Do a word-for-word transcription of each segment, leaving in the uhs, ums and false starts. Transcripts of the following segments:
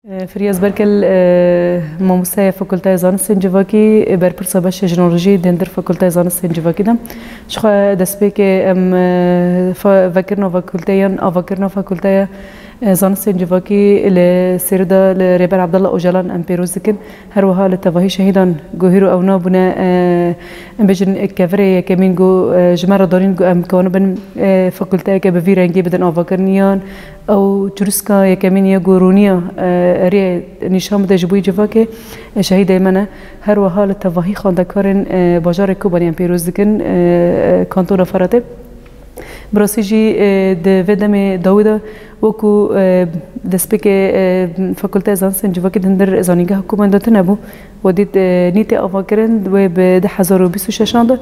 Firyaz Berkel, e, mamosteya Fakulteya Zanistên Civakî, e, berpirsa beşê jinolojiyê di hundir Fakulteya Zanistên Civakî de. Ji xwe destpêkê em, e, fa-, vekirina fakulteyê yan avakirina Fakulteya, e, Zanistên Civakî li Sêrî de li Rêber Abdullah Ocalan em pêroz dikin. Her wiha li tevahî şehîdan ku hîro ew nabûne, e, em bêjin kevirê yekemîn ku, e, ji me re danîn ku em kanibin, e, fakulteyeke bi vî rengî bidin avakirin yan ew çirûska yekemîn ya ku rûniya, e, erê nîşan bide ji bo civakê, e, şehîdê me ne. Her wiha li tevahî xwendekarên, e, bajarê Kobanê em pêroz dikin, e, kantona Firatê. Bi rastî jî, e, di vê demê dawî de wekû, e, destpêkê, e, Fakulteya Zanistên Civakî di hundir Zanîngeha Kobanê de tune bû. We dît, e, nîtê avakirin wê bi du hezar û bîst û şeşan de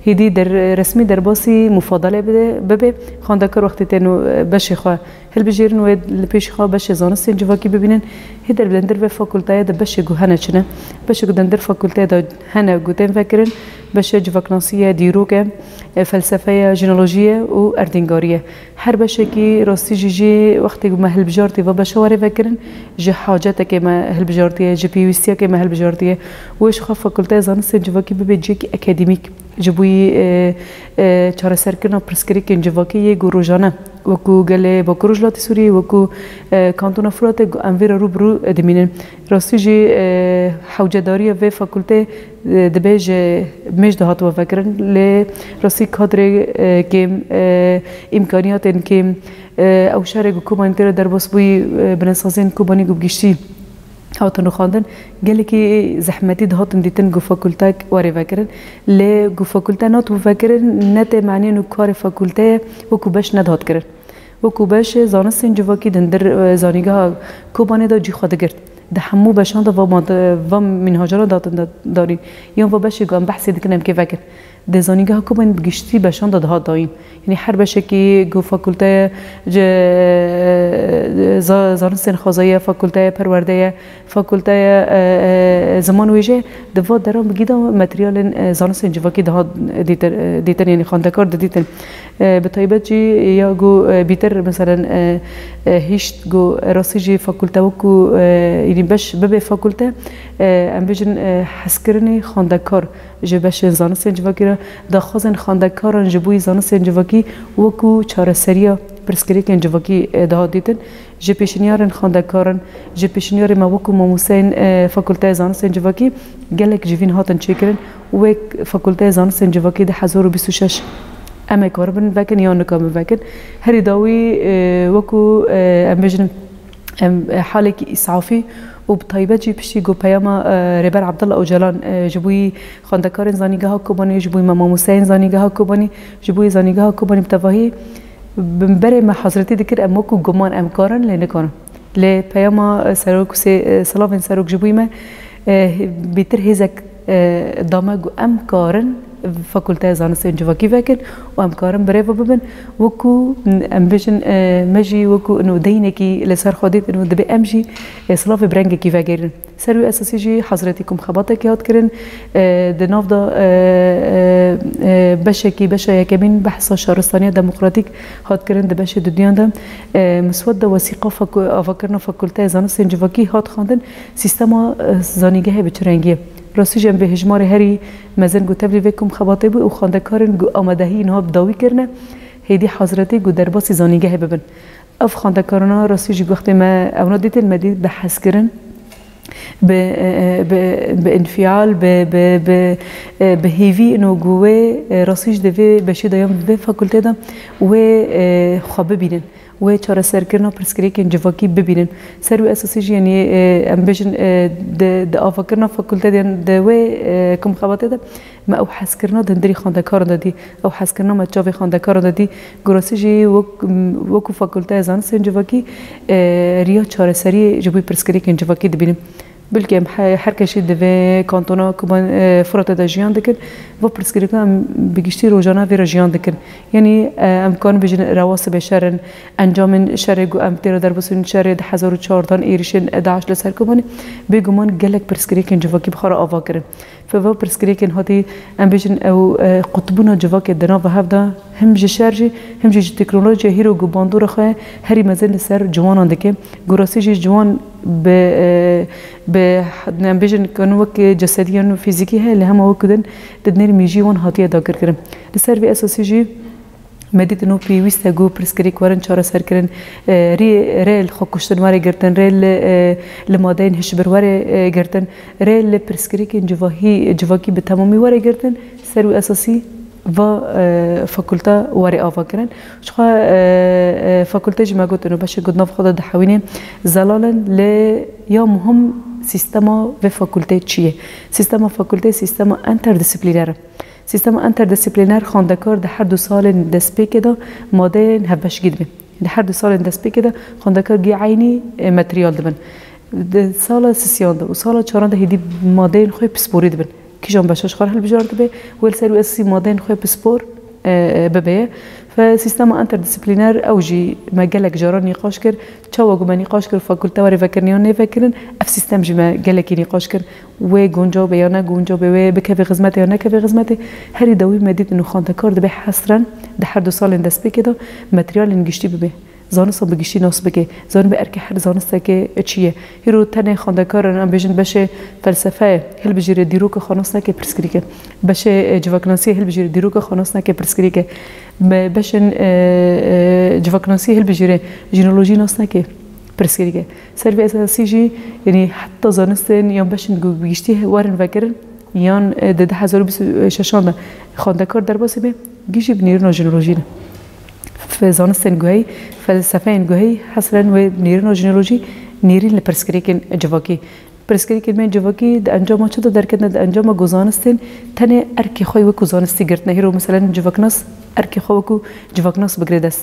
hêdî der-, resmî derbasî mufadele bide, bibe. Xwendekar wextê tên û, e, beşê xwe hilbijêrin wê li pêşî xwe beşê zanistên civakî bibînin. Hê der bi hundir vê fakulteyê de beşê ku hene çi ne? Beşê ku di hundir fakulteyê de hene ku tên vekirin, beşê civaknasî ye, dîrok e, e, felsefe ye, jinolojî ye û erdîngarî ye. Her beşekî rastî jî jî wextê ku me hilbijartî va beşa were vekirin, ji hacetekê me hilbijartiye, ji pêwîstiyekê me hilbijartiye. Wê ji xwe Fakulteya Zanistên Civakî bibe cihekî akademîk ji bo yî, e, e, çareserkirina pirsgirêkên civakî yê ku rojane wekû gelê Bakur Rojhilatê Sûriyê, wekû, e, Kantona Firatê ku em vê re rû bi rû, e, dimînin. Rastî jî, e, hewcedariya vê fakulteyê, e, dibe ji mêj de hatibe vekirin, lê rastî kadrê, e, kêm, e, îmkaniyatên kêm, e, ew şerê ku Kobanî tê re derbas bûyî, e, binesazên Kobanî ku bi giştî hatin rûxandin, gelekî zehmetî dihatin dîtin ku fakultek were vekirin. Lê ku fakulte nat bû vekirin, ne tê meniyê û karê fakulteyê wekû beş nedihat kirin. Wekû beş zanistên civakî di hundir, e, Zanîngeha Kobanê de cî xwe digirt. Di hemû beşan de va mad-, va mînhacan datin da-, darîn. Yan va beşê ku em behsê dikin em kê vekin. Di Zanîngeha Kobanê bi giştî beşan de dihat dayîn. Yanî her beşekî ku fakulteye, ce-, za-, zanistên xwezayî ye, fakulteye perwerde ye, fakulteye, e, e, ziman wêje, di va deran bi gî de materyalên, e, zanistên civakî dihat dîtin, e, dîtin, yanî xwendekar didîtin. E, bi taybet jî ya ku, e, bîtir, meselen, e, e, hişt ku rastî jî fakulte wekû, e, yanî beş bibe fakulte, e, em bêjin, e, hezkirinê xwendekar ji beşên zanistên civakî re, daxwazên xwendekaran ji bo yî zanistên civakî wekû çareseriya pirsgirêkên civakî, e, dihat dîtin. Ji pêşniyarên xwendekaran, ji pêşniyarê me wekû mamosteyên, e, Fakulteya Zanistên Civakî gelek civîn hatin çêkirin. Wek Fakulteya Zanistên Civakî di hezar û bîst û şeş em ê karibin vekin yan nikabin vekin. Herî dawî, e, wekû, e, em bêjin, em, e, halekî îsafî û bi taybet jî piştî ku peyama, e, Rêber Abdullah Ocalan, e, ji bo yî xwendekarên Zanîngeha Kobanî, ji bo yî me mamosteyên Zanîngeha Kobanî, ji bo yî Zanîngeha Kobanî bi tevahî bi berê me hazretî dikir, em wekû guman em karin lê nikarin. Lê peyama, e, serok û sê-, e, silavên serok ji bo yî me, e, bêtir hêzek, e, da me ku em karin Fakulteya Zanistên Civakî vekin û em karin bi rê ve bibin. Wekû, em bêjin, e, me jî wekû ino deynekî li ser xwe dît, ino dibê em jî, e, silavê bi rengekî vegerin. Ser wî esasî jî hazretî komxebatekê hat kirin. E, di nav de, e, e, e, beşekî, beşa yekemîn behsa şaristaniya demokratîk hat kirin. Di beşê duduyan de, e, miswedda wesîqa faku-, avakirina Fakulteya Zanistên Civakî hat xwendin. Sîstema, e, zanîngehê bi çi rengî ye? Rastî jî em bi hejmarê herî mezin ku tevlî vê komxebatê bû û xwendekarên ku amadehî niha bi dawî kirine, hêdî hazretî ku derbasî zanîngehê bibin. Ev xwendekarana rastî jî wextê me ewna dîtin, me dît bi hezkirin, bi, e, e, bi, bi înfial, bi, bi, bi, e, bi hêvî ino ku wê, e, rastî jî di vê beşê de yan vê fakultê de wê, e, xwe bibînin, wê çareserkirina pirsgirêkên civakî bibînin. Ser wî esasî jî, yanî, e, em bêjin, e, di, di avakirina fakulte de yan di wê, e, komxebatê de me ew hezkirina di hundirî xwendekaran de dî, ew hezkirina me çavê xwendekaran de dî. Ku rastî jî wek-, wekû Fakulteya Zanistên Civakî, e, riya çareseriyê ji bo pirsgirêkên civakî dibînin. Belkî em he-, her kesî di vê kantona Koban, e, Firatê de jiyan dikin, va pirsgirêkan em bi giştî rojane vê re jiyan dikin. Yanî, e, em karin bijin rewa sibê şer in, encamên şerê ku em tê re derbas in, şerê di hezar û çardan êrişên DAIŞ li ser Kobanê, bêguman gelek pirsgirêkên civakî bi xwe re ava kirin. Bi va pirsgirêkên hatî, em bêjin ew, e, qutbûna civakê di nava hev de, him ji şer jî, him jî ji teknolojiya hîro ku bandora xwe herî mezin li ser ciwanan dike. Ku rastî jî ciwan bi, e, bi, em bêjin, kanûn wek cesedî yan fîzîkî heye, lê hema wek ku din di dinêr mîjî wan hatiye dagirkirin. Li ser vê esasî jî me dîtin û pêwîst e ku pirsgirêk werin çareserkirin, e, rê, rê li xwekuştin were girtin, rê li, e, li madeyên hişbir were, e, girtin, rê li pirsgirêkên civahî, civakî bi temamî were girtin, ser wî esasî va, e, fakulte were ava kirin. Jixwe, e, e, fakulte jî me got, ino beşê ku di nav xwe de dihewîne zelal in, lê ya muhim sîstema vê fakulteyê çi ye? Sîstema fakulteyê sîstema interdisiplîner e. Sîstema interdisiplîner xwendekar di her du salên destpêkê de madeyên hevbeşgî dibin. Di her du salên destpêkê de xwendekar gî eynî, e, materyal dibin. Di sala sisiyan de û sala çaran de hêdî madeyên xwe pisporî dibin. Kîjan beşa ji xwe re hilbijartibe, wê li ser wî esasî madeyên xwe pispor, e, e, bibe ye. Fe sîstema interdisiplîner ew jî me gelek caran nîqaş kir. Çawa ku me nîqaş kir, fakulte were vekirin yan nêvekirin, ev sîstem jî me gelekî nîqaş kir. Wê guncaw be ya ne guncaw be, wê bikeve xizmetê ya nekeve xizmetê, herî dawî me dît û xwendekar dibe hesren di her du salên destpêkê de materyalên giştî bibe. Zanista bi giştî nas bike, zanibe erkê her zanistekê çi ye. Hîro tenê xwendekaran, em bêjin beşê felsefeyê hilbijêre dîroka xwe nas neke, pirsgirêk e. Beşê, e, civaknasiyê hilbijêre dîroka xwe nas neke, pirsgirêk e. Me beşên, e, e, civaknasiyê hilbijêre jînolojî nas neke, pirsgirêk e. Ser vê esasî jî, yanî heta zanistên yan beşên ku bi giştî werin vekirin, yan, e, di du hezar û bîst û şeşan de xwendekar derbasî be, gî jî bi nêrîna jînolojî ne. Fe-, zanistên guheyî, felsefeyên guheyî hesren wê nêrîna jînolojî, nêrîn li pirsgirêkên civakî. Pirsgirêkên me civakî di encama çi de derketin? Di encama ku zanistên tenê erkê xwe wekû zanistî girtine. Hîro, meselen, civaknas erkê xwe wekû civaknas bigire dest.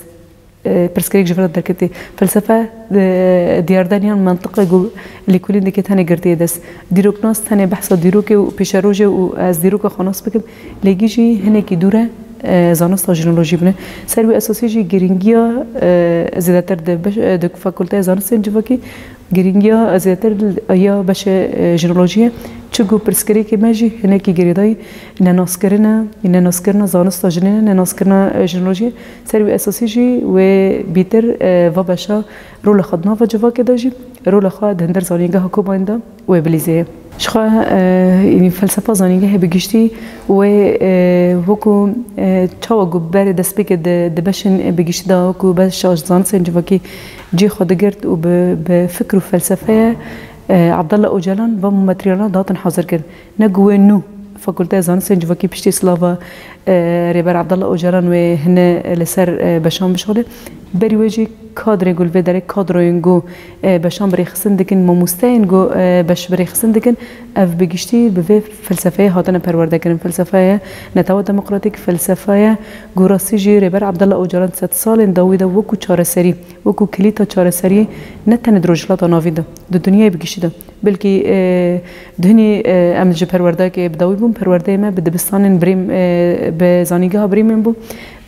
E, pirsgirêk ji vir re derketî. Felsefe, e, diyardan yan mentiqê ku lêkolîn dike tenê girtiye dest. Dîroknas tenê behsa dîrokê û pêşerojê û ez dîroka xwe nas bikim. Lê gî jî hinekî dûr e, e, zanista jînolojî bine. Ser wî esasî jî girîngiya, e, zêdetir di beş-, e, di fakulteya zanistên civakî, girîngiya zêdetir ya beşê, e, jînolojiyê, çi ku pirsgirêkê me jî hinekî girêdayî nenaskirine, nenaskirina zanista jinê ne, nenaskirina, e, jînolojiyê. Ser wî esasî jî wê bîtir, e, va beşa rola xwe di nava civakê de jî, rola xwe di hundir zanîngeha Kobanê de wê bilîzê. Ji xwe, e, yanî felsefa zanîngehê bi giştî wê, e, wekû, e, çawa ku berê destpêkê di, di beşên bi giştî de wekû beşa zanistên civakî cihê xwe digirt û bi, bi fikr û felsefeya, e, Abdullah Ocalan va materyala dihatin hazir kirin. Ne ku wê nû Fakulteya Zanistên Civakî piştî silava, e, Rêber Abdullah Ocalan wê hine li ser, e, beşan bişuxile. Berî wê jî kadrên ku li vê derê kadroyên ku, e, beşan bi rêxistin dikin, mamosteyên ku, e, beş bi rêxistin dikin, ev bi giştî bi vê felsefeyê hatine perwerde kirin. Felsefeya netewa demokratîk, felsefeya ku rastî jî Rêber Abdullah Ocalan sed salên dawî de wekû çareserî, wekû kilîta çareseriyê ne tenê di Rojhilata Navîn de, di dinyayê bi giştî de. Belkî, e, di hinî, e, em ji perwerdeyekê bi dawî bûn, perwerdeyê me bi dibistanên Brêm, e, bi zanîngeha Brêmên bû,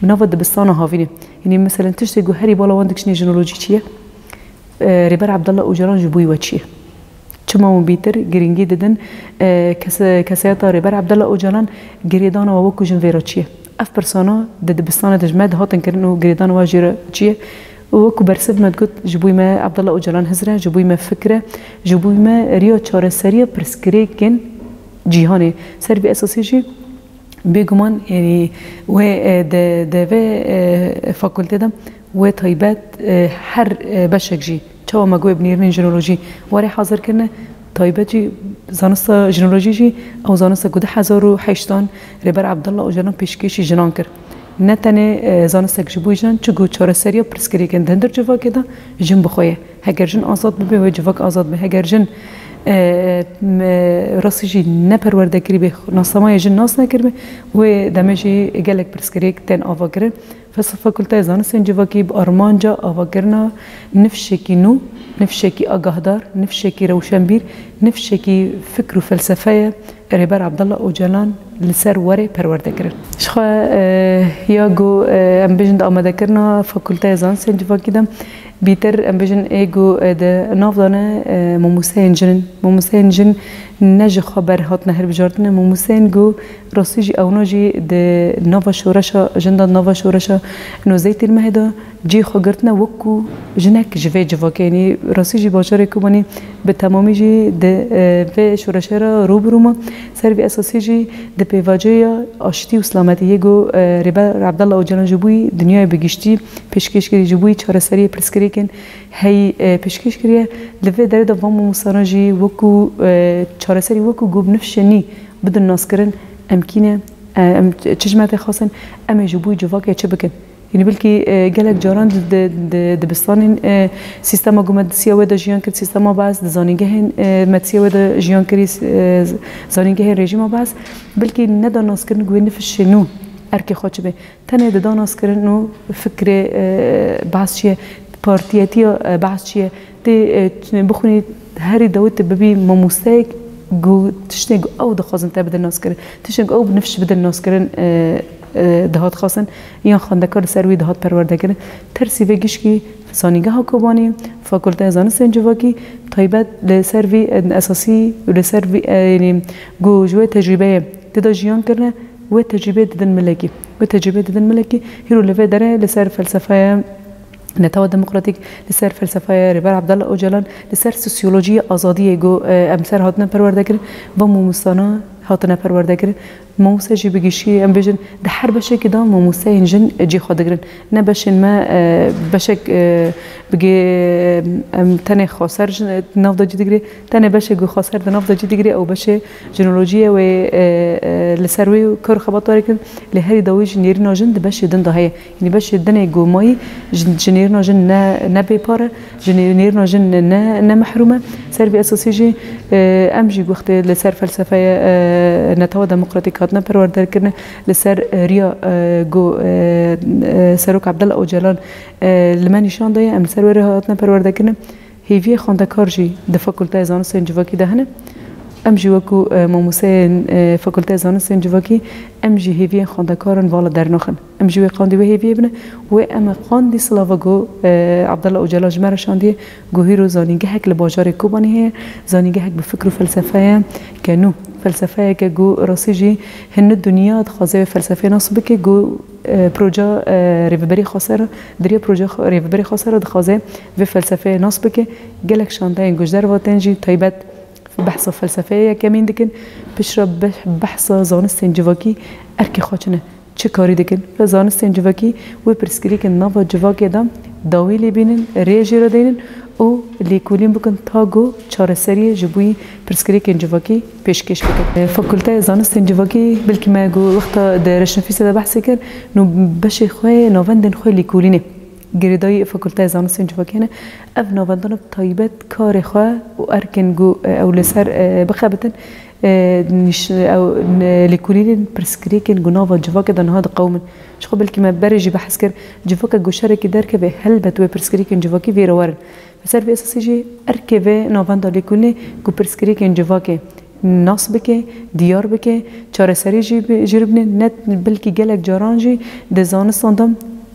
bi nava dibistana havînê. Yanî, meselen, tiştê ku herî bala wan dikişîne jînolojî çi ye? E, Rêber Abdullah Ocalan ji bo we çi ye? Çima hûn bîtir girîngî didin, e, kese-, kesayeta Rêber Abdullah Ocalan, girêdana we wekû jin vê re çi ye? Ev pirsana di dibistana de ji me dihatin kirin û girêdana we jê re çi ye? Û wekû bersiv me digot, ji bo me Abdullah Ocalan hizir e, ji bo me fikir e, ji bo me riya çareseriya pirsgirêkên cîhanê. Ser vî esasî jî bêguman, yanî wê, e, di, di vê, e, fakultê de wê taybet, e, her, e, beşek jî, çawa me got, bi nêrînên jînolojî were hazir kirine, taybet jî zanista jînolojî jî, ew zanista ku du hezar û heştan Rêber Abdullah Ocalan pêşkêşî jinan kir. Ne tenê, e, zanistek ji bo jinan, çi ku çareseriya pirsgirêkên di hundir civakê de jin bi xwe ye. Heger jin azad bibe, wê civak azad be. Heger jin, e, me, rastî jî ne perwerde kirîbe, nasnameya jin nas nekiribe, wê demê jî gelek pirsgirêk tên avakirin. Felsefe Fakulteya Zanistên Civakî bi armanca avakirina nifşekî nû, nifşekî agahdar, nifşekî rewşenbîr, nifşekî fikr û felsefeyê Rêber Abdullah Ocalan li ser were perwerde kirin. Ji xwe, e, ya ku, e, em bêjin di amadekirina Fakulteya Zanistên Civakî de, Bîtir em bêjin ê ku, e, di nav de ne, e, mamosteyên jin in. Mamosteyên jin ne ji xwe ber hatine hilbijartine. Mamosteyên ku rastî jî ewna jî di nava şoreşa jin de, di nava şoreşa nozdehî tîrmehê de cihê xwe girtine wekû jinek ji vê civakê. Yanî rastî jî bajarê Kobanî bi temamî jî di, e, vê şoreşê re rû bi rû ma. Ser vî esasî jî di pêvajoya aştî û silametiyê ku, e, Rêber Abdullah Ocalan ji bo yî dinyayê bi giştî pêşkêş kirî, ji bo yî çareseriyê pirsgirêkên heyî, e, pêşkêş kiriye. Li vê derê de van mamostana jî wekû, e, çareserî, wekû ku bi nifşê nû bidin naskirin, em kî ne, e, em çi ji me tê xwestin, em ê ji bo yî civakê çi bikin? Yanî belkî, e, gelek caran di, di, di dibistanên, e, sîstema ku me di siya wê de jiyan kir, sîstema Beas, di zanîngehên, e, me di siya wê de jiyan kirî, e, zanîngehên rejîma Beas, belkî neda naskirin ku wê nifşê nû erkê xwe çi bê. Tenê dida naskirin û fikrê, e, Beas çi ye, partiyetiya, e, Beas çi ye, tê, e, bixwînî herî dawî tu bibî mamosteyek ku tiştên ku ew dixwazin te bidin naskirin, tiştên ku ew bi nifş bidin naskirin, e, e, dihat xwestin, yan xwendekar li ser wî dihat perwerdekirin. Tersî vê gişkî Zanîngeha Kobanî, Fakulteya Zanistên Civakî, taybet li ser vî, e, esasî û li ser vî, e, yanî ku ji wê tecrûbeyê tê de jiyan kirine, wê tecrûbê didin milekî. Wê tecrûbê didin milekî, hîro li vê derê li ser felsefeya netewa demokratîk, li ser felsefeya Rêber Abdullah Ocalan, li ser sosyolojiyê azadiyê ku, e, em ser hatine perwerdekirin, va mamostana hatine perwerdekirin. Mamoste jî bi giştî, em bêjin, di her beşekî de mamosteyên jin cî xwe digirin. Ne beşên me, e, beşek, e, bigê, em tenê xweser ji nav de cî digirê, tenê beşek ku xweser di nav de cî digirê, ew beşê jinolojî ye wê, e, e, li ser wê kar û xebat were kirin, lê herî dawî jî nêrîna jin di beşê din de heye. Yanî beşê dinê ku mayî ji, ji nêrîna jin ne, ne bêpar e, ji nê-, nêrîna jin ne, ne mehrûm e. Ser vî esasî jî, e, em jî wextê li ser felsefeya, e, netewa demokratîk hatine perwerderkirin, li ser, e, riya, e, ku, e, e, Serok Abdullah Ocalan, e, li me nîşan daye, em li ser wê rê hatine perwerdekirin. Hêviyê xwendekar jî di Fakulteya Zanistên Civakî de hene. Em jî wekû, e, mamosteyên, e, Fakulteya Zanistên Civakî, em jî hêviyên xwendekaran vala dernaxin. Em jî wê qandî wê hêviyê bine. Wê em ê qandî silava ku, e, Abdullah Ocalan ji me re şandiye, ku hîro zanîngehek li bajarê Kobanî heye, zanîngehek bi fikr û felsefeye ke nû, felsefeyeke ku rastî jî hin dinya dixwaze wê felsefeyê nas bike, ku, e, proja, e, Rêveberê Xweser, di riya proja xwe-, Rêveberê Xweser re dixwaze vê felsefeyê nas bike. Gelek şandeyên ku ji derve tên jî taybet behsa felsefeyê yekemîn dikin, piştre be-, behsa zanistên civakî erkê xwe çi ne, çi karî dikin. Ve zanistên civakî wê pirsgirêkên nava civakê de dawî lê bînin, rê jê re deynin û lêkolîn bikin ta ku çareseriyê ji bo yî pirsgirêkên civakî pêşkêş bikin. Fakulteya Zanistên Civakî, belkî me ku wexta di reşnivîsê de behsê kir, nû beşê xwe yê navendên xwe yê lêkolînê girêdayî Fakulteya Zanistên Civakî ne. Ev navendana bi taybet karê xwe û erkên ku, e, ew li ser, e, bixebitin, e, nîş-, ew, ne, lêkolînên pirsgirêkên ku nava civakê de niha diqewimin. Ji xwe belkî me berê jî behs kir, civakek ku şerekî derkeve, helbet wê pirsgirêkên civakî vê re werin. Li ser vê esasî jî erkê vê navenda lêkolînê ku pirsgirêkên civakê nas bike, diyar bike, çareserî jî bi-, jê re bine, ne belkî gelek caran jî di zanistan de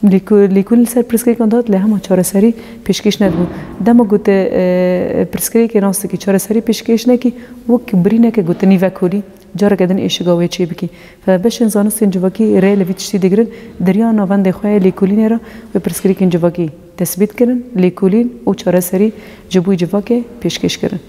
lêko-, lêkolîn li ser pirsgirêkan dihat, lê hema çareserî pêşkêş nedibû. Dema ku tu, e, pirsgirêkê nas dikî, çareserî pêşkêş nekî, wek birîneke ku tu nî vekolî, careke din êşiga wê çê bikî. Ve beşên zanistên civakî rê li vî tiştî digirin, di riya navendê xwe yê lêkolînê re wê pirsgirêkên civakî tesbît kirin, lêkolîn û çareserî ji bo yî civakê pêşkêş kirin.